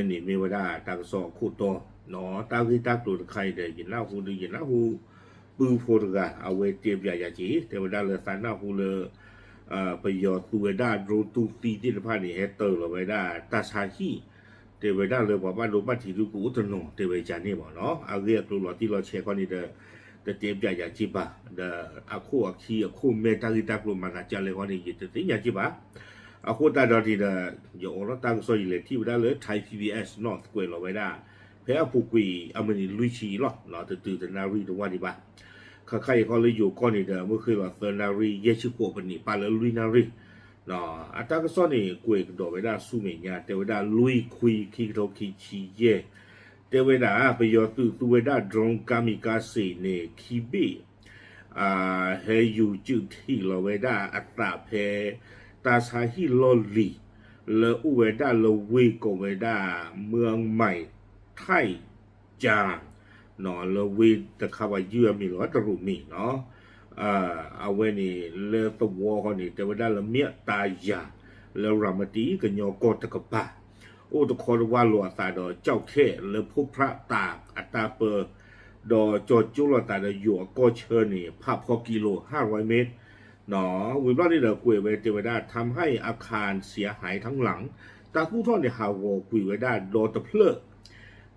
အဝဲန့ၣ်မ့ၢ်ဝဲဒၣ်တၢ်ကစီၣ်အခိၣ်တီ, တၢ်ဂ့ၢ်တၢ်ကျိၤတခါအံၤဒီး ယနၢ်ဟူဒီး ယနၢ်ဟူ ပုၢ်ဖိတဂၤ အဝဲတဲပၠးယၤက့ၤ တဲဝဲဒၣ်လၢသးနၢ်ဟူလၢ ပယီၤသူဝဲဒၣ် drone တူၢ်သံသ့ၣ်တဖၣ်န့ၣ် ဟဲတၢၤလီၤဝဲဒၣ်တၢ်ဆါဟံၣ်, တဲဝဲဒၣ်လၢပှၤဘၣ်ဒိဘၣ်ထံးဒုကအိၣ်တနီၤ တဲဝဲကန့ၣ်မ့ၢ်နီၤ. အဂ့ၢ်အကျိၤလီၤတံၢ်လီၤဆဲးခီန့ၣ်ဒီး တတဲပၠးယၤက့ၤဘၣ်, ဒီးအခိၣ်အခံအခိၣ်မဲတၢ်ဂ့ၢ်တၢ်ကျိၤမၤသးဒ်လဲၣ်ခီန့ၣ် ယတသ့ၣ်ညါက့ၤဘၣ်. အဃိသတးဒီးန့ၣ်ဒီး ယအိးထီၣ်တၢ်ကစီၣ်ယလဲၤထံၣ်ဝဲဒၣ်လၢ Thai PBS နီၣ် ကွဲးလီၤဝဲဒၣ် ဖဲအပူၤကွံာ်အမုၢ်နံၤလွံၢ်ဆံအံၤလီၤ, တတုၤတနၣ်ရံၣ်တဝၢ်ဒံးဘၣ်. ခါခါအံၤခီလၢယိၤကီၢ်န့ၣ်ဒီး မ့ၢ်ဃ့လီၤသၢနၣ်ရံၣ် ယဲၢ်ဆံဃိးပနံး ပာ်လၢလွံၢ်နၣ်ရံၣ် အတၢ်ကစီၣ်န့ၣ် ကွဲးကဒီးဝဲဒၣ်ဆူမဲာ်ညါ တဲဝဲဒၣ်လွံၢ်ခွံ ခံကထိခံဆံယဲၢ်, တဲဝဲဒၣ် ပယီၤသုးသူဝဲဒၣ် drone kamikaze န့ၣ် ခံဘ့ၣ် ဟဲယူၤစုးထံၣ်လီၤဝဲဒၣ်အသးဖဲ တၢ်ဆါဟံၣ်လီၢ်လံၤ လၢအိၣ်ဝဲဒၣ်လၢဝ့ၢ်ကိးဝဲဒၣ် မၢမံၣ် ထၣ်ကၠၣ် လၢဝ့ၢ်တခါပှၤယုၢ်အမံၤလီၤ တရူးမံၤနီၤ. အဝဲန့ၣ် လၢသဝီဃီန့ၣ် တဲဝဲဒၣ်လၢမၠၣ်တၢ်ယၤ လၢရၤမတံ ကညီကီၢ်တကပၤ အိၣ်တခီတဝၢ်လိာ်အသးဒီး ကၠီၣ်ခဲၣ် လၢဖိဖြးတၢ်အတၢ်ပၢ ဒီးကၠီၤကၠိလိာ်သးဒီးယိၤအကီၢ်ဆၢန့ၣ် ဖးဖီကံလိၤ ห้าร้อยเมตร ဝံၤဘျီန့ၣ်ဒီးကွဲးဝဲတဲဝဲဒၣ် ทำให้อาคารเสียหายทั้งหลัง တၢ်သူၣ်ထီၣ်န့ၣ် ဟးဂီၤကွံာ်ဝဲဒၣ်ဒီတဖျၢၣ်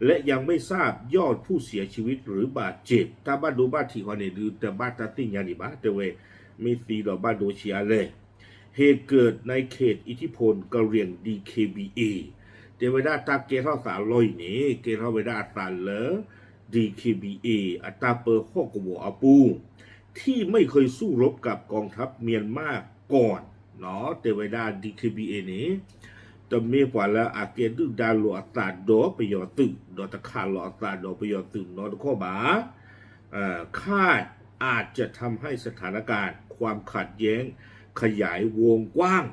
และยังไม่ทราบยอดผู้เสียชีวิตหรือบาดเจ็บ တၢ်ဘၣ်ဒိဘၣ်ထံးဃီန့ၣ် ဒုးတဘၣ်တၢ်သ့ၣ်ညါဒံးဘၣ် တဲဝဲ မ့ၢ်သံဒီးဘၣ်ဒိဆံးအါလဲၣ် เหตุเกิดในเขตอิทธิพลกะเหรี่ยง ดีเคบีเอ တဲဝဲဒၣ်တၢ်ကဲထီၣ်သးအလီၢ်အံၤန့ၣ် ကဲထီၣ်ဝဲဒၣ်အသးလၢ ဒီက့ဘံဢေ အတၢ်ပၢဟီၣ်ကဝီၤအပူၤ ที่ไม่เคยสู้รบกับกองทัพเมียนมาก่อน တဲဝဲဒၣ် ဒီက့ဘံဢေ န့ၣ် တမ့ၢ်ပှၤလၢအကဲဒုၣ်ဒါလိာ်အသးဒီးပယီၤသုး ဒီးတခးလိာ်အသးဒီးပယီၤသုးနီတခီၣ်ဘၣ် คาดอาจจะทำให้สถานการณ์ความขัดแย้งขยายวงกว้าง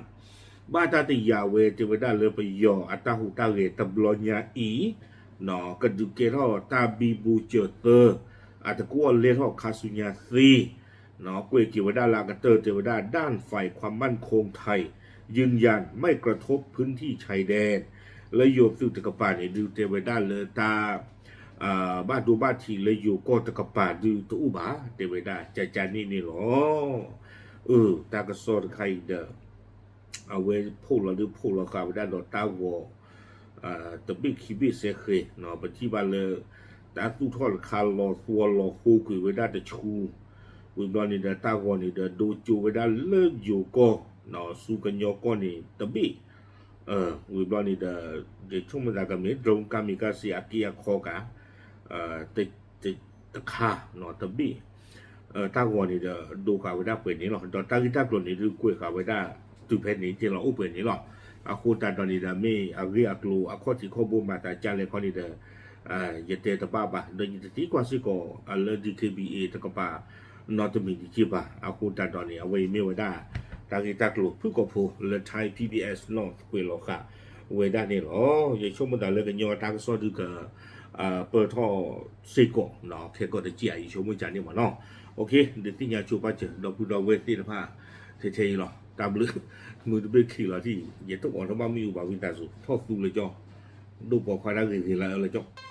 ဘၣ်တၢ်တယာ်ဝဲ တဲဝဲဒၣ်လၢပယီၤအတၢ်ဟူးတၢ်ဂဲၤတဘျီညါအံၤ ကဒုးကဲထီၣ်တၢ်ဘံဘူစၢၤသၢ အတကွီၣ်လဲထီၣ်ခါဆူညါသ့ ကွဲးက့ၤဝဲဒၣ်လၢအကတၢၢ်တဲဝဲဒၣ် ด้านฝ่ายความมั่นคงไทยยืนยันไม่กระทบพื้นที่ชายแดน လၢယိၤသုးတကပၤန့ၣ် ဒုးတဲဝဲဒၣ်လၢတၢ် ဘၣ်ဒိဘၣ်ထံးလၢယိၤကီၢ်တကပၤဒုးတအိၣ်ဘၣ် တဲဝဲဒၣ် ကကန့ၣ်န့ၣ်လီၤ. အၢ တၢ်ကစီၣ်တခါအံၤဒီး အဝဲဖီၣ်လီၤဒုးဖီၣ်လီၤဃာ်ဝဲဒၣ်ဒီးတၢ်ဂီၤ တဘ့ၣ်ခံဘ့ၣ်စဲဃဲၤ ပထံၣ်ဘၣ်လၢ တၢ်သူၣ်ထီၣ်တခါလီၤသွီလီၤဃိကွံာ်ဝဲဒၣ်တဆူ ဝံၤဘျီန့ၣ်ဒီးတၢ်ဂီၤန့ၣ်ဒီးဒိကၠိဝဲဒၣ်လၢယိၤကီၢ် ဆူကညီကီၢ်န့ၣ်တဘ့ၣ် ဝံၤဘျီန့ၣ်ဒီး ယဆိကမိၣ်သးကမ့ၢ် drone kamikaze အက့အခီကၤ တခါ တဘ့ၣ် တၢ်ဂီၤန့ၣ်ဒီး ဒိဃာ်ဝဲဒၣ်ပှဲၤန့ၣ်လီၤ. ဒီးတၢ်ဂ့ၢ်တၢ်ကျိၤန့ၣ်ဒုး ကွဲးဃာ်ဝဲဒၣ်တုၤဖဲန့ၣ် တ့ၢ်လီၤအိၣ်ပှဲၤန့ၣ်လီၤ. အဃိသတးဒီးန့ၣ်ဒီး မ့ၢ်အဂ့ၢ်အကျိၤအခီၣ်ထံးခီၣ်ဘိမၤသးဒ်လဲၣ်ခီန့ၣ်ဒီး ယတဲတဘၣ်ဘၣ် ဒီးယတသံကွၢ်စ့ၢ်ကီး လၢ ဒီက့ဘံဢေ တကပၤ နီတမံၤဒံးက့ၤဘၣ်. အဃိသတးဒီးန့ၣ် အဝဲအံၤမ့ၢ်ဝဲဒၣ် တၢ်ဂ့ၢ်တၢ်ကျိၤဖုၣ်ကိာ်ဖိလၢ Thai PBS North ကွဲးလီၤဃာ်ဝဲဒၣ်န့ၣ်လီၤ. ယဆိကမိၣ်သးလၢကညီတၢ်ကစီၣ်ဒုးက ပၢၢ်ထီၣ်စ့ၢ်ကီး ခဲကိာ်တက့ၢ် ယဆိကမိၣ်ကန့ၣ်မ့ၢ်နီၤ. ဒုးသ့ၣ်ညါဆိပာ်စၢၤ ဒီပုၢ်ဒီဝဲၢ်သ့ၣ်တဖၣ် ထဲထဲအံၤလီၤ. တၢ်ဘျုး မုၢ်တဘ့ၣ်ခံးလီၤတံၢ် ယတအိးထီၣ်ဘၣ်မ့ၣ်အူဘၣ်ဝံသးစူၤ ထီၣ်သူလၢကၠီ ဒိၣ်ပိာ်ခွါတၢ်ဂ့ၤဂ့ၤလၢအၢလၢကၠီ